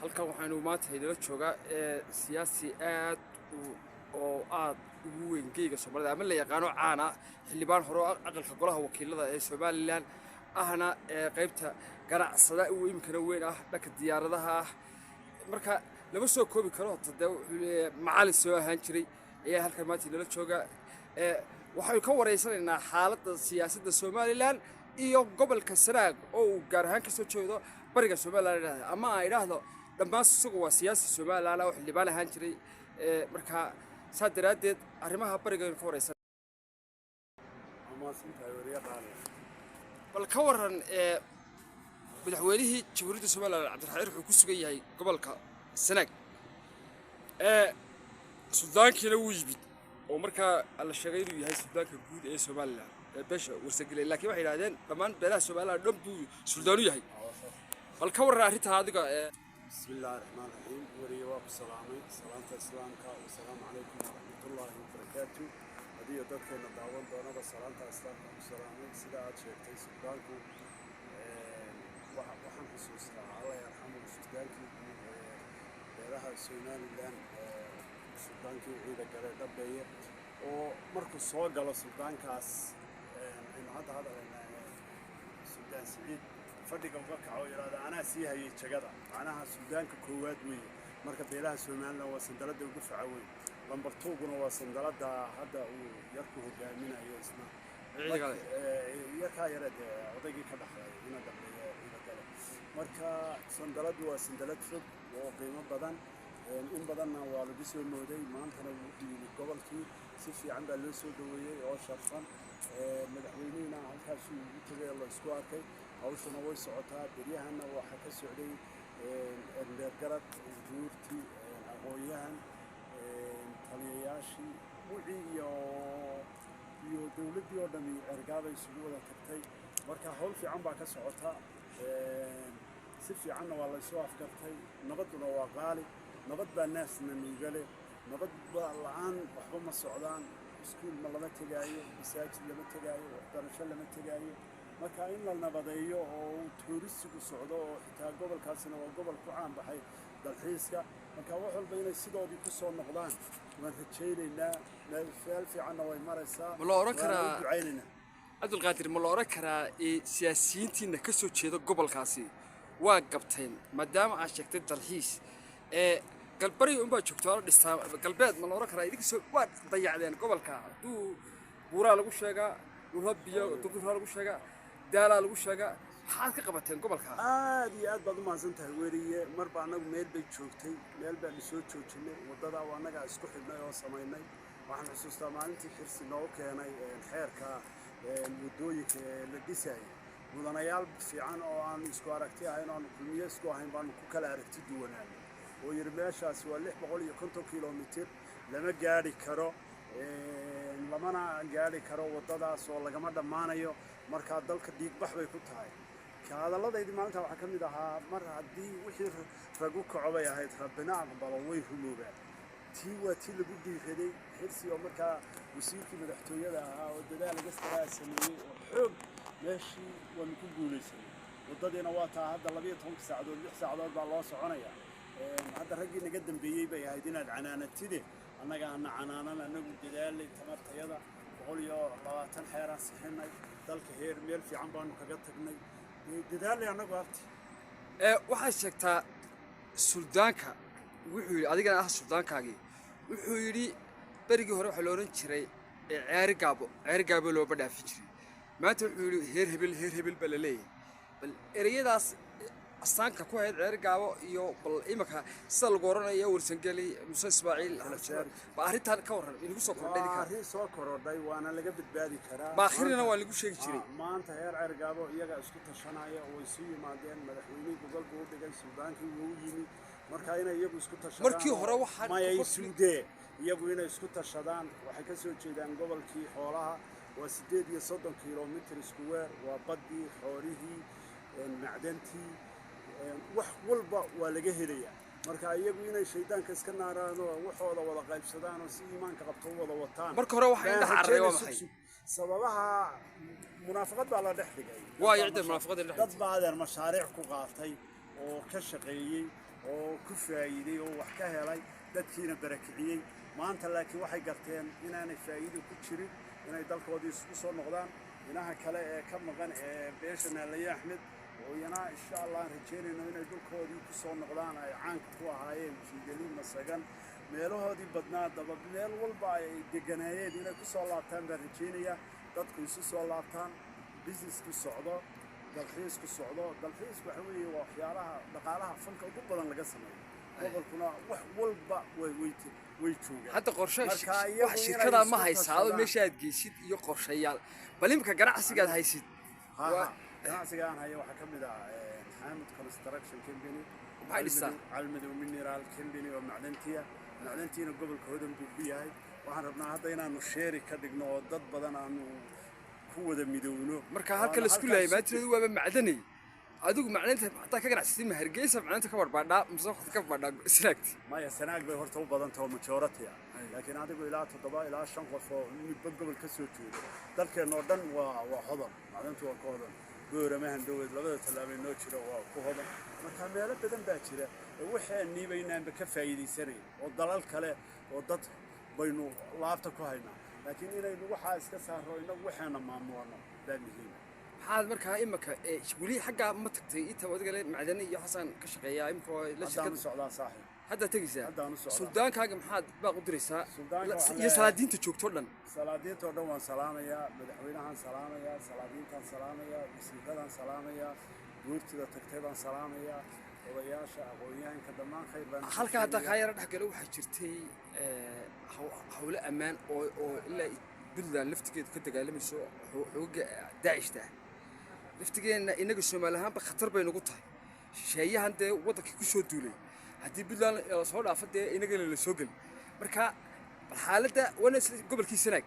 Halkan waxaynu maanta inala joogaa ee siyaasi aad oo aad ugu weyn geyga Soomaalida ama la yaqaano, caana, xildhibaan hore oo aqalka golaha wakiilada ee Somaliland ahna, ee qaybta ganacsada uu iminkana weyn ah, dhanka diyaaradaha ah. Marka lama soo koobi karo. Horta dee wuxuu leeyahay macalin soo ahaan jiray ayaa halkan maanta inala jooga. Waxaynu ka wareysanaynaa xaaladda siyaasadda Somaliland iyo gobolka Sanaag oo uu gaar ahaan kasoo jeedo, bariga Somaliland idhahda ama aan idhaahdo dhammaan. Isagu waa siyaasi Somaliland oo xildhibaan ahaan jiray. Marka saa daraaddeed arrimaha bariga aynu ka wareysan. Mahadsantahay, weriye qaali. Bal ka waran madaxweynihii Jamhuuriyadda Somaliland Cabdiraxmaan wuxuu ku sugan yahay gobolka Sanaag, suldaankiina wuu yimid oo markaa la sheegay inuu yahay suldaanka guud ee Somaliland ee beesha Warsangeli, laakiin waxay yidhahdeen dhammaan beelaha Somaliland dhan buu suldaan u yahay. Bal ka warran arrintaa adiga ee? Bismi illaahi raxmaan raxiim. Weriye, waa ku salaamay salaanta islaamka. Wasalaamu calaykum waraxmatullaahi wabarakaatu. Adiyo dadkeena daawan doonaba salaanta islaamka ku salaamay. Sida aad sheegtay, suldaanku waxaan xusuustaa, alla yarxamu, suldaankii guud ee beelaha Somaliland, suldaankii Ciida Gale Dhabeeye, oo markuu soo galo suldaankaas aynu hadda hadalaynaa, Suldaan Siciid, fadhiga uga kaco oo yidhahda anaa sii hayay jagada. Macnaha suldaanka koowaad weeye. Marka beelaha Somaliland waa sandalada ugu faca weyn. Lambar tuuguna waa sandalada hadda uu yarku hogaaminayo isna. Ciida Gale. Yarkaa yare dee odaygii ka dhaxlay ina dambeeyo Ciida Gale. Marka sandaladu waa sandalad fog oo qiimo badan, in badanna waa lagu soo mooday. Maantana wuu yimi gobolkii, si fiican baa loo soo dhaweeyey oo sharfan. Madaxweynihiina halkaasuu ugu tegay oo la isku arkay. Hawshuna way socotaa. Beryahana waxaa ka socday dheergarad, guurti, aqoon-yahan, taliyayaashii wixii iyo dowladdii oo dhami Ceergaabay isugu wada tagtay. Marka hawl fiican baa ka socota, si fiicanna waa laysoo afgartay. Nabadduna waa qaali, nabad baa naasna nuugale. Nabad baa la-aan waxba ma socdaan. Iskuul ma lama tegaayo, masaajid lama tegaayo, waxbarasho lama tegaayo. Marka in la nabadeeyo oo uu tourist-igu socdo, oo xitaa gobolkaasina waa gobol ku caan baxay dalxiiska, marka wax walba inay sidoodii ku soo noqdaan waan rajaynaynaa. Meel fiicanna way maraysaa. Ma la oran waana karaa u ducaynaynaa. Cabdulqaadir, ma la oran karaa siyaasiyiintiina ka soo jeeda gobolkaasi waa gabteen, maadaama aad sheegtay dalxiis ee galbari unbaa joogto la dhistaa galbeed? Ma la oran karaa idinka soo waa dayacdeen gobolka? Hadduu buuraa lagu sheegaa, dhulha biyo durduraa lagu sheegaa, daalaa lagu sheegaa, maxaad ka qabateen gobolka? Aad iyo aad baad u mahadsan tahay, weriye. Marba annagu meel bay joogtay, meel baanu soo joojinay. Waddadaa waa annagaa isku xidhnay oo samaynay. Waxaan xusuustaa maalintii Xirsi noogu keenay xeerka waddooyinka ee la dhisayay, mudanayaal fiican oo aanu isku aragti ahayn oo aanu Kulmiye isku ahayn baanu ku kala aragti duwanaanay, oo yidhi meeshaasi waa 650 kilomitir, lama gaadhi karo, lamana gaadhi karo waddadaas oo lagama dhammaanayo. Markaa dalka dhiigbax bay ku tahay. Hadalladaydii maalinta waxaa ka mid ahaa, mar haddii wixii ragu kaco bay ahayd, Rabbina aqbalo, way rumoobaan. Tii waa tii lagu dhiiraday. Xirsi oo markaa wasiirkii madaxtooyada ahaa oo dadaal agastaraa sameeyey oo xoog, meeshii waanu ku guulaysanay. Waddadiina waa taa hadda 12-ka saacadood 6 saacadood baa loo soconaya. Hadda raggii naga dambeeyey bay ahayd inaad canaanatide. Annaga hana canaanan, annagu dadaalay tamartayada. 120 xeeraan sixinay. Dalka heer meel fiican baanu kaga tagnay. Dee dadaalay annagu abti. Waxaad sheegtaa suldaanka wuxuu yidhi, adigana ah suldaankaagii, wuxuu yidhi berigii hore waxaa la odhan jiray Ceeri Gaabo, Ceeri Gaabo looma dhaafin jiray. Maanta wuxuu yidhi heer hebel, heer hebel baa la leeyahay. Bal ereyadaas astaanka ku hayd Ceeri Gaabo iyo bal imika sida lagu oranayo Warsangeli, Muse Ismaaciil, ba arrintan ka warran inagu soo kordhay Waa idinka. Arrin soo korodhay, waana laga badbaadi karaa. Baakhirina waa lagu sheegi jiray. Maanta heer Ceergaabo iyagaa isku tashanaya oo way isu yimaadeen. Madaxweynihii gogol buu u dhigay, suldaankii wuu u yimi. Marka inay iyagu isku tashadaan Markii hore mayay suudee iyagu inay isku tashadaan. Waxay ka soo jeedaan gobolkii xoolaha, waa 38 kilomitr square, waa baddii, xoolihii, macdantii, wax walba waa laga helayaa. Marka iyagu inay shaydaanka iska naaraan oo waxooda wada qaybsadaan oo si iimaanka qabto u wada wataan. Marka hore waxaa indhaha carray waa maxay? Sababaha munaafaqad baa la dhex dhigay. Waa yacdee munaafaqada la dhex Dad baa adeer mashaariic ku qaatay. Oo ka shaqeeyey oo ku faa'iiday oo wax ka helay, dadkiina barakiciyey. Maanta laakiin waxay garteen inaanay faa'iido ku jirin, inay dalkoodii isugu soo noqdaan. Inaha kale ee ka maqan ee beesha Naalaye Axmed oo iyana insha Allah aan rajeynayno inay dhulkoodii ku soo noqdaan, ay caanka ku ahaayeen Jiigeli, Masagan, meelahoodii badnaa, daba meel walba ay deganaayeen inay ku soo laabtaan baan rajeynayaa. Dadku isu soo laabtaan, businessku socdo, dalxiisku socdo. Dalxiisku waxa weeye waa waxyaalaha dhaqaalaha fanka ugu badan laga sameeyo. Gobolkuna wax walba way joogaan. Hadda qorshe Marka iyagu wax inay shirkadaa ma isku haysaado tashadaan. Meesha aad geysid iyo qorshayaal, bal imika ganacsigaad haysid? Ha ha, ganacsiga aan hayo waxaa ka mid ah Xaamud Construction Company. Maxay dhistaa? Calmadow Mineral Company oo macdantiya, macdantiina gobolka hodan buu ku yahay. Waxaan rabnaa hadda inaanu share ka dhigno oo dad badan aanu ku wada midowno. Marka halka Waana la isku halkaas laayay maatiradu waaba macdanay. Adigu macdanta hataa ka ganacsatay, ma Hargeysa macdanta ka barbadhaa mise waxaad ka barbadhaa Sanaagti? Maya, Sanaag bay horta u badan taho, majority ah, laakiin adigu ilaa toddoba ilaa shan qof oo midba gobol ka soo jeedo. Dalkeenna oo dhan waa hodan, macdantu waa ku hodan. Boorama, Handhoweed, labada tallaabay noo jira waa ku hodan. Marka meelo badan baa jira oo waxaanii baynaanba ka faa'iidaysanayn oo dalal kale oo dad baynu laabta ku haynaa, laakiin inaynu waxaa iska saarro, inagu waxaana maamulano baa muhiima. Maxaad markaa imika weli xaggaa ma tagtay inta adiga le macdani iyo xasan ka shaqeeyaa imika waa la Haddaan u shirkad socdaa, saaxiib. Haddaad tegaysaa? Haddaan u socdaa. Suldaankaaga maxaad baaq u diraysaa? Suldaanka waxaan iyo leeyahay- salaadiinta joogto dhan. Salaadiinta oo dhan waan salaamayaa, madaxweynahaan salaamayaa, salaadiintaan salaamayaa, wasiiradaan salaamayaa, guurtida tagtay baan salaamayaa, odayaasha, aqoon-yahanka, dhammaan khayr baan Halka haddaa kaa rajeynayaa. yara dhex galo, waxaa jirtay hawlo ammaan oo ilaa Puntland laftigeedu ka dagaalamayso xoogaga Daacishta ah. Laftigeenna inaga Soomaali ahaanba khatar bay nagu tahay shisheeyahan dee waddankii ku soo duulay. Haddii Puntland lasoo dhaafo, dee inagana la soo geli. Marka bal xaaladda waana isla gobolkii Sanaag,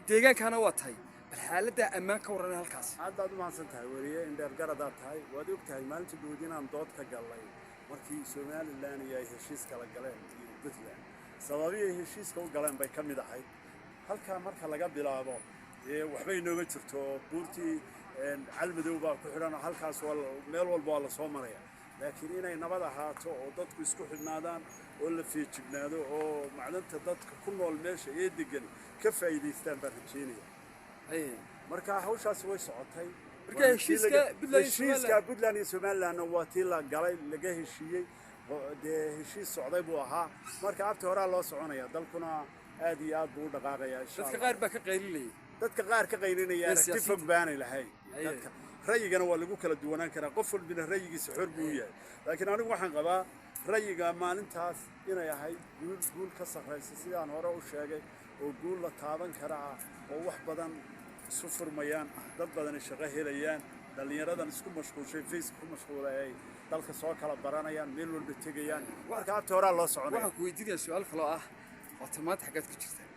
deegaankana waa tahay, bal xaaladda ammaan ka warran halkaas. Aad baad u mahadsan tahay, weriye indheer garadaad tahay. Waad og tahay maalinta dhoweyd inaan dood ka gallay markii Somalilan iyo ay heshiis kala galeen iyo Puntland. Sababihii ay heshiiska u galeen bay ka mid ahayd. Halkaa marka laga bilaabo dee waxbay nooga jirto oo buurtii Calmadow baa ku xidhan oo halkaas waa meel walba waa lasoo maraya, laakiin inay nabad ahaato oo dadku isku xidhnaadaan oo la feejignaado oo macdanta dadka ku nool meesha ee degan ka faa'iidaystaan baan rajeynaya. Marka hawshaasi way socotay. Marka Waa tii heshiiska Puntland iyo heshiiska Somaliland- Puntland iyo Somalilandna waa tii la galay, laga heshiiyey dee heshiis socday buu ahaa. Marka abti horaa loo soconaya, dalkuna aad iyo aad buu u dhaqaaqayaa insha Dadka Allah. qaar baa ka qaylinayay. Dadka qaar ka qaylinaya Iyo aragti siyaasiyiinta. fog baanay lahayn. Dadka ra'yigana waa lagu kala duwanaan karaa, qof walbina ra'yigiisa xor buu u yahay, laakiin anigu waxaan qabaa ra'yiga maalintaas inay ahayd guul, guul ka sarraysa sidaan hore u sheegay, oo guul la taaban kara ah oo wax badan isu furmayaan, dad badani shaqo helayaan, dhallinyaradan isku mashquulshay, Facebook ku mashquulay, ay dalka soo kala baranayaan, meel walba tegayaan. Marka abti horaa loo soconaya. Waxaan ku weydiinayaa su-aal kaloo ah: waata maanta xaggaad ku jirtaa,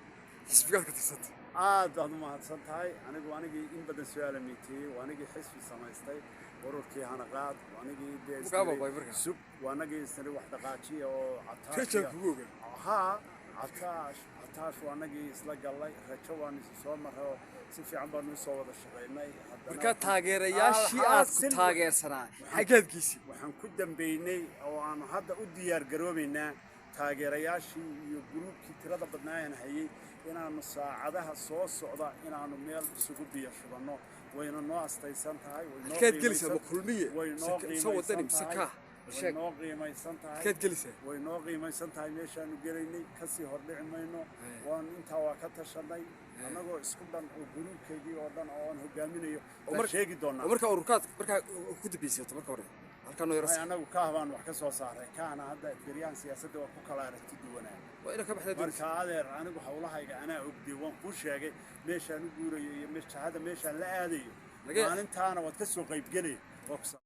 xisbigaad ka tirsanta? Aad baad u mahadsan tahay. Anigu anigii in badan su-aala meyteeyey, waa anigii xisbi samaystay, ururkii Hanaqaad, waa anigii dee Mukaa baabay marka. Sug, waa anagii isniri wax dhaqaajiya oo Rajaan Cataash. Kugu ogaa. Haa, Cataash, Cataash waa anagii isla gallay. Rajo waan isu soo marray oo si fiican baanu usoo wada shaqaynay. Haddana Markaa taageerayaashii aad ku taageersanaa xaggaad geysay? Waxaan ku dambeynay oo aanu hadda u diyaar garoobaynaa taageerayaashii iyo gruubkii tirada badnaa aan hayay inaanu saacadaha soo socda inaanu meel isugu biyo shubanno. Wayna noo astaysan tahay, way noo Halkaad gelaysaa, ma qiimaysan- Kulmiye way noo mise Wadani qiimaysan mise tahay. Kaah? Way Sheeg. noo qiimaysan tahay. Halkaad gelaysaa? Way noo qiimaysan tahay meeshaanu gelaynay, kasii hordhici mayno. Waan intaa waa ka tashanay annagoo isku dhan oo gruubkeygii oo dhan oo aan hogaaminayo baan sheegi doonaa. Oo markaa ururkaad markaa ku dambaysato marka hore halkaa noo Ay, yara. Annagu Kaah baan wax ka soo saaray. Kaahna hadda beryahan siyaasadda waa ku kala aragti duwanaa. Waa inaad ka baxdaa doonaysa. Marka adeer, anigu hawlahayga anaa ogday, waan kuu sheegay meeshaan u guurayo iyo jahada meeshaan la aadayo. Maalintaana waad ka soo qaybgelay, waa ku.